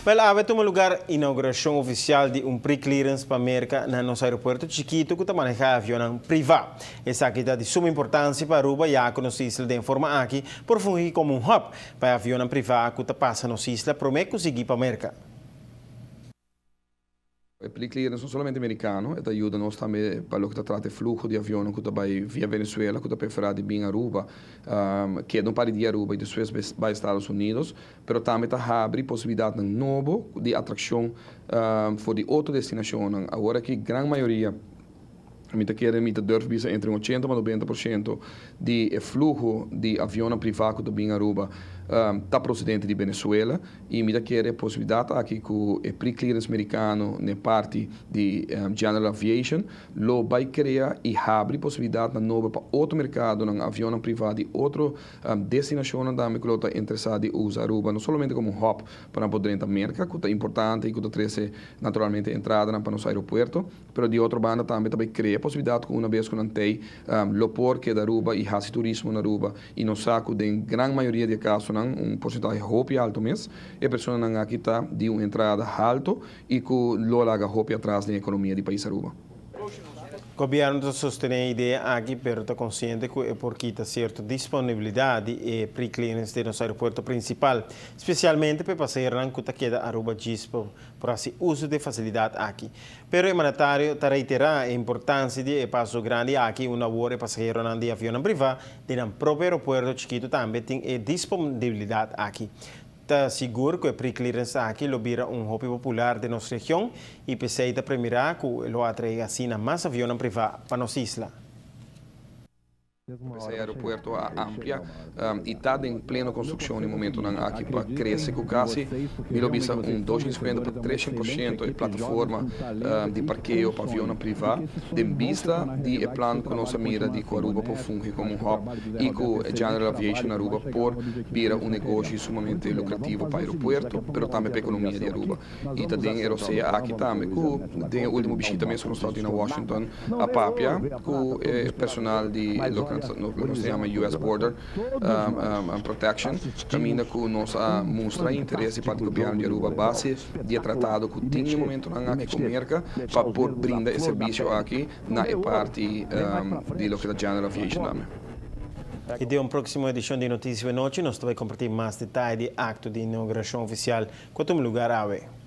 Wel, awe a tuma lugar inauguracion oficial di un pre-clearance pa Merca na nos aeropuerto chikito cu ta maneha avionnan priva. Esaki ta di suma importancia pa Aruba ya cu nos isla den forma aki por fungi como un hub pa e avionnan priva cu ta pasa nos isla prome cu sigui pa Merca. E pre-clearance no solamente mericano, e ta yuda nos tambe pa loke ta trata e fluho di avionnan cu ta bay via Venezuela cu ta prefera di bin Aruba, keda un par di dia Aruba y despues bay Estados Unidos, pero tambe ta habri posibilidadnan nobo di atraccion for di otro destinacionnan. Awor aki gran mayoria, mi ta kere, mi ta durf bisa entre un ochenta pa 90% di e fluho di avionnan priva cu ta bin Aruba ta procedente di Venezuela. Y mi ta kere e posibilidad aki cu e pre-clearance mericano n'e parti di General Aviation lo bay crea y habri posibilidadnan nobo pa otro mercadonan, avionnan priva di otro destinacionnan tambe cu lo ta interesa di usa Aruba no solamente como un hub pa nan por drenta Merca, cu ta importante y cu ta trece naturalmente entradanan pa nos aeropuerto, pero di otro banda tambe ta bay crea posibilidad cu una bes cu nan tey lo por keda Aruba y haci turismo na Aruba. Y nos sa cu den gran mayoria di e casonan, un porcentahe hopi alto mes, e personanan aki ta di un entrada halto y cu lo laga hopi atras den economia di pais Aruba. Gobierno ta sostene e idea aki pero ta consciente cu e por kita cierto disponibilidad di e pre-clearance den nos aeropuerto principal, specialmente pa e pasaheronan cu ta keda Aruba djis pa por haci uso di e facilidad aki. Pero e mandatario ta reiterá e importancia di e paso grandi aki unda awor e pasaheronan di avionnan privá di nan propio aeropuerto chikito tambe tin e disponibilidad aki. Ta sigur cu e pre-clearance aki lo bira un hopi popular den nos region y p'esey ta premira cu lo atrae asina mas avionnan privá pa nos isla. P'esei aeropuerto a amplia y ta den pleno construccion den momentonan aki pa crece cu casi, mi lo bisa, un 250 pa 300% e plataforma di parkeo pa avionnan priva den bista di e plan cu nos a mira di cu Aruba por fungi como un hub y cu General Aviation Aruba por bira un negoshi sumamente lucrativo pa aeropuerto pero tambe pa economia di Aruba. Y ta den e rosea aki tambe cu den e ultimo bishita mes cu nos tabata tin na Washington a papia cu e personal di loke nos ta yama US Border Protection caminda cu nos a mustra interes di parti gobierno di Aruba a base di e tratado cu tin e momentonan aki cu Merca pa por brinda e servicio aki na e parti di loke ta General Aviation tambe. Y den un proximo edicion di Noticia Anochi nos ta bay comparti mas detaye di e acto di inauguracion oficial cu a tuma lugar awe.